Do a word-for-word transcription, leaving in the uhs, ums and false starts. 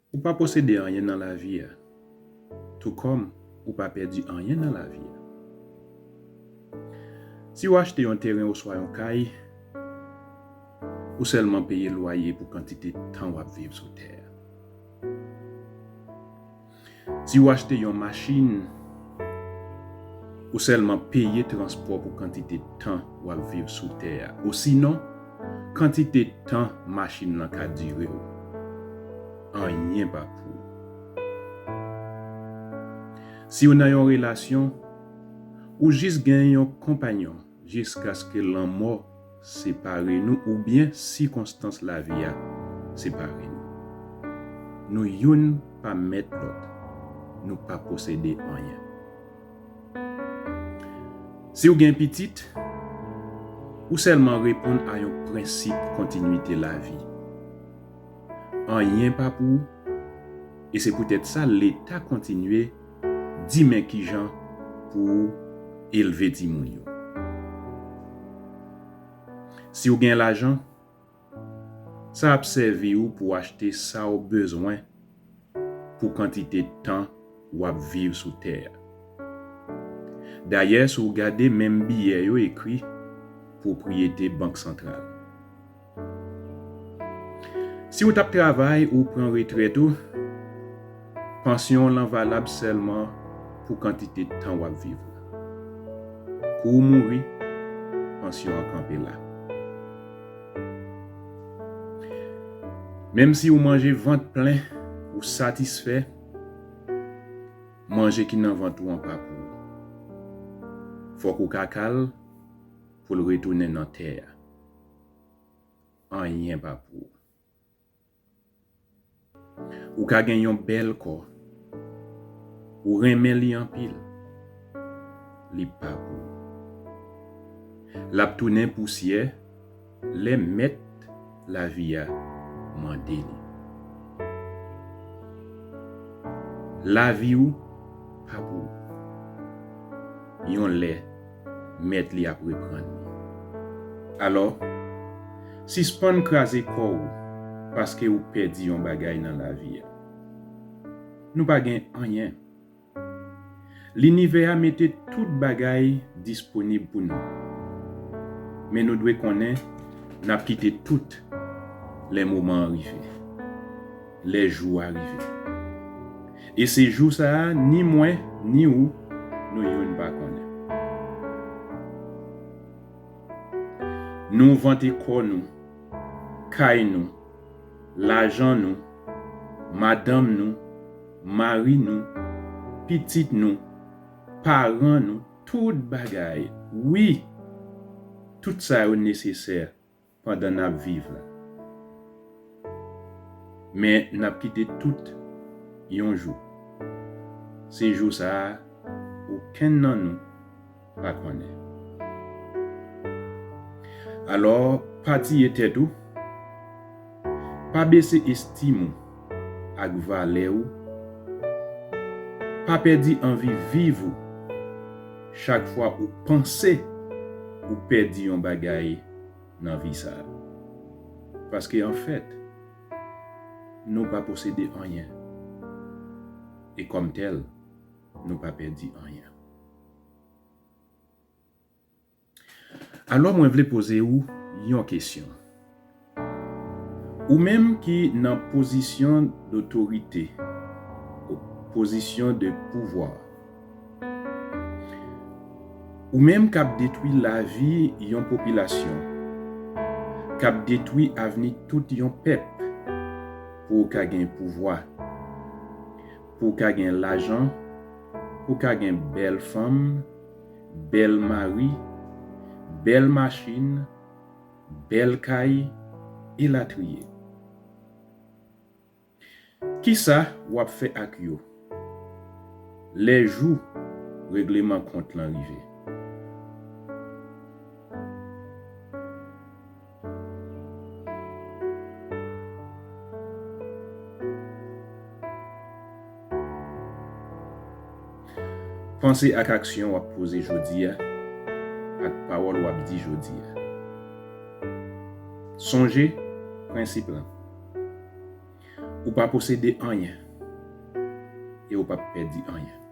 Ou pa posede anyen nan lavi a, tou kòm ou pa pèdi anyen nan lavi a. Si w achte yon teren oswa yon kay, ou sèlman peye lwaye pou kantite tan w ap viv sou tè a. Si w achte yon machin, ou sèlman peye transpò pou kantite tan w ap viv sou tè a. Osinon, kantite tan machin nan ka dire w. Anyen pa pou ou. Si w nan yon relasyon, ou jis gen yon konpanyon jiskaske lanmò separe nou oubyen sikonstans lavi a separe nou. Nou youn pa mèt lòt, nou pa posede anyen. Si w gen pitit, ou sèlman reponn a yon prensip kontinwite lavi. Anyen pa pou ou, e se poutèt sa Leta kontinye di men kijan pou w elve timoun yo. Si w gen lajan, sa ap sèvi w pou w achte sa w bezwen pou kantite tan w ap viv sou tè a. Dayè, si w gade menm biyè yo ekri pwopriyete bank santral. Si w t ap travay ou pran retrèt ou, pansyon w lan valab sèlman pou kantite tan w ap viv la. Kou w mouri, pansyon an kanpe la. Menm si w manje vant plen, ou satisfè, manje ki nan vant ou an pa pou ou. Fòk ou kaka l pou l retounen nan tè a. Anyen pa pou ou. Ou ka gen yon bèl kò. Ou renmen li anpil. Li pa pou ou. L ap tounen pousyè lè mèt lavi a mande li. Lavi w pa pou ou. Yon lè, mèt li ap reprann li. Alò, sispann kraze kò w paske w pèdi yon bagay nan lavi a. Nou pa gen anyen. Linivè a mete tout bagay disponib pou nou. Men nou dwe konnen n ap kite tout lè moman an rive, lè jou a rive. E se jou sa a, ni mwen, ni ou, nou youn pa konnen. Nou vante kò nou, kay nou, lajan nou, madanm nou, mari nou, pitit nou, paran nou, tout bagay. Wi, tout sa yo nesesè pandan n ap viv la. Men n ap kite tout yon jou. Se jou sa a, okenn nan nou pa konnen. Alò, pa tiye tèt ou, pa bese estim ou ak valè ou, pa pèdi anvi viv ou chak fwa ou panse ou pèdi yon bagay nan vi sa a. Paske anfèt, nou pa posede anyen. E kòmtèl, nou pa pèdi anyen. Alò, mwen vle poze ou yon kesyon. Ou menm ki nan pozisyon dotorite, pozisyon de pouvwa, ou menm k ap detwi lavi yon popilasyon, k ap detwi avni tout yon pèp, pou w ka gen pouvwa, pou w ka gen lajan, pou w ka gen bèl fanm, bèl mari, bèl machin, bèl kay, elatriye. Kisa w ap fè ak yo lè jou regleman kont lan rive? Panse ak aksyon w ap poze jodi a, ak pawòl w ap di jodi a. Sonje prensip lan. Ou pa posede anyen e ou p ap pèdi anyen.